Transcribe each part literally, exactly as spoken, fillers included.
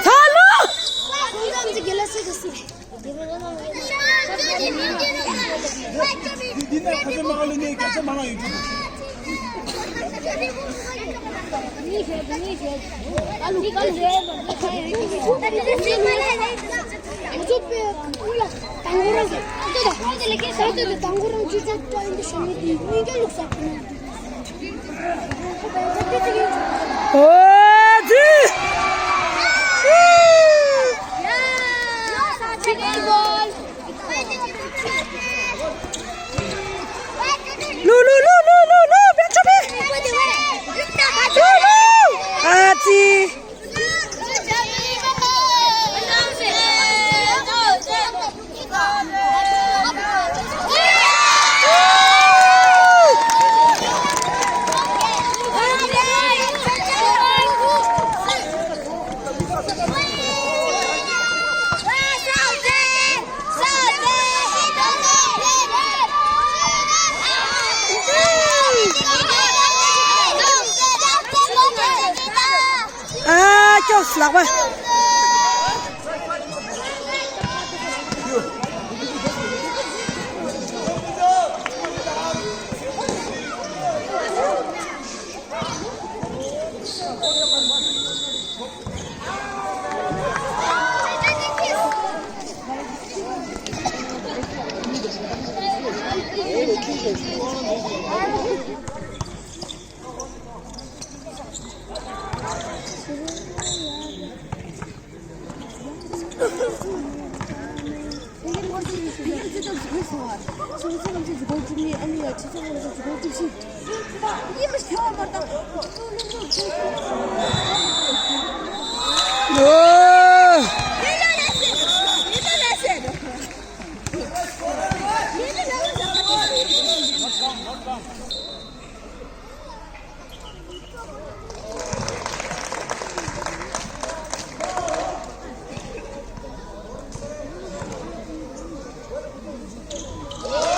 ཚ་ལུ། འདི་ནས་ཁ་ཆེ་མ་ལུ་ནས་རྒྱ་ཆེ་མ་ལ་ཡོད་རྒྱུ། ཨོ་ཙི། ལུ་ལུ་ལུ་ལུ་ལུ་ལུ་བེ་ཆོ་བེ། ལུ་ལུ། ཨ་ཙི། ཨ་ཅོ་ལག་པ།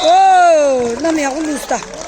ཨོ། གནམ་ཡག་པོ་བླུགས་སོང་ད།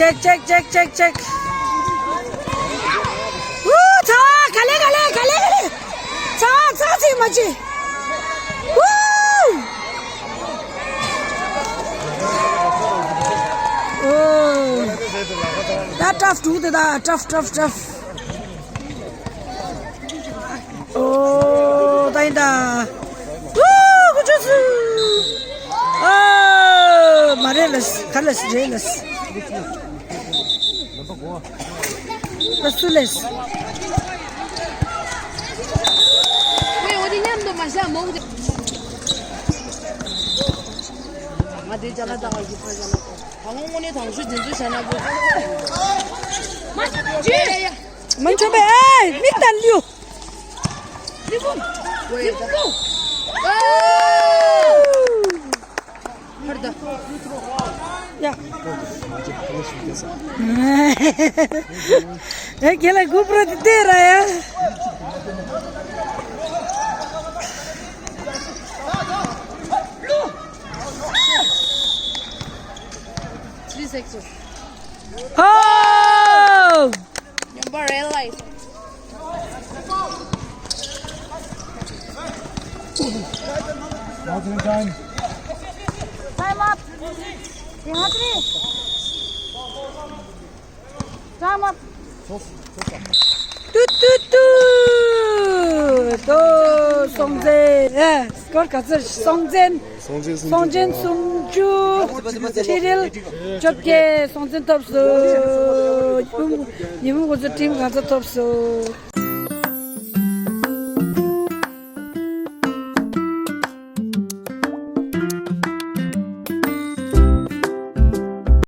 Check, check, check, check, check. Woo, ཚ་བ་ག་ལེ་ག་ལེ་ག་ལེ་ག་ལེ། ཚ་བ་ཚ་ཚིག་མ་བྱེད། Woo. Oh. ད་ཊབ་དྲུག་དེ་ད་ཊབ་ཊབ་ཊབ། ཨོ། ད་ཡིན་ད། ཨོ། ཀུ་ཅོ་སུ། ཨོ། མ་རེད་ལ། ག་ལ་སི་རེད་ལ། ལ་སུ་ལ་སི། ངས་འོ་དེ་མཉམ་དུ་མ་བཞག་མོང་དེ། ང་དེ་ཅ་ལག་བཏང་བ་ཞིག་ཕར་བཞག་ན། ད་ངོ་དངོས་གནས་དང་ཤོས་དེ་ཚོ་བཞག་ན་དགོས། མ་ཆོག་པས་ཨེ། མིག་དང་ལུས། ཡ། ཨེ་ཁྱེད་ལ་གུ་པྲོ་དེ་སྟེར་ར་ཡ། Three six. Oh! Number realize. Time up. Time up. ཏུ་ཏུ་ཏུ། ཏོ་སྲོང་བཙན། ཨེ། སྐོར་ག་ཚོད། སྲོང་བཙན། སྲོང་བཙན་སུམ་ཅུ། སྲོང་བཙན་སུམ་ཅུ། ཆི་རིལ་བཅོ་བརྒྱད། སྲོང་བཙན་ཐོབ་སོང་། ཉི་ཧོང་ཉི་ཧོང་ཁོ་ཚོ་ཊིམ་ག་ཚོད་ཐོབ་སོང་།